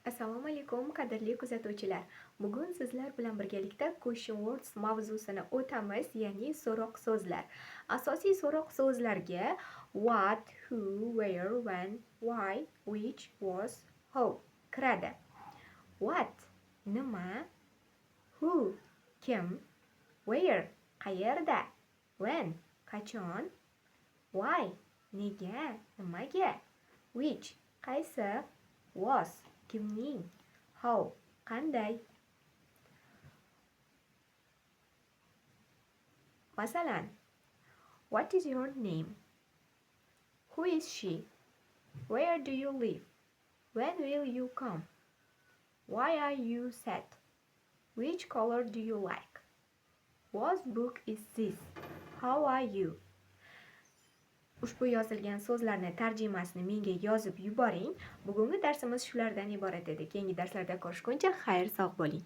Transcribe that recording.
Assalomu alaykum, qadrli kuzatuvchilar. Bugun sizlar bilan birgalikda question words mavzusini o'tamiz, ya'ni so'roq so'zlar. Asosiy so'roq so'zlarga what, who, where, when, why, which, whose, how kiradi. What nima, who kim, where qayerda, when qachon, why nega, nimaga, which qaysi, whose kimning, how qanday. Masalan, what is your name? Who is she? Where do you live? When will you come? Why are you sad? Which color do you like? Whose book is this? How are you? Ushbu yozilgan so'zlarni tarjimasini menga yozib yuboring. Bugungi darsimiz shulardan iborat edi. Keyingi darslarda ko'rishguncha xayr, sog' bo'ling.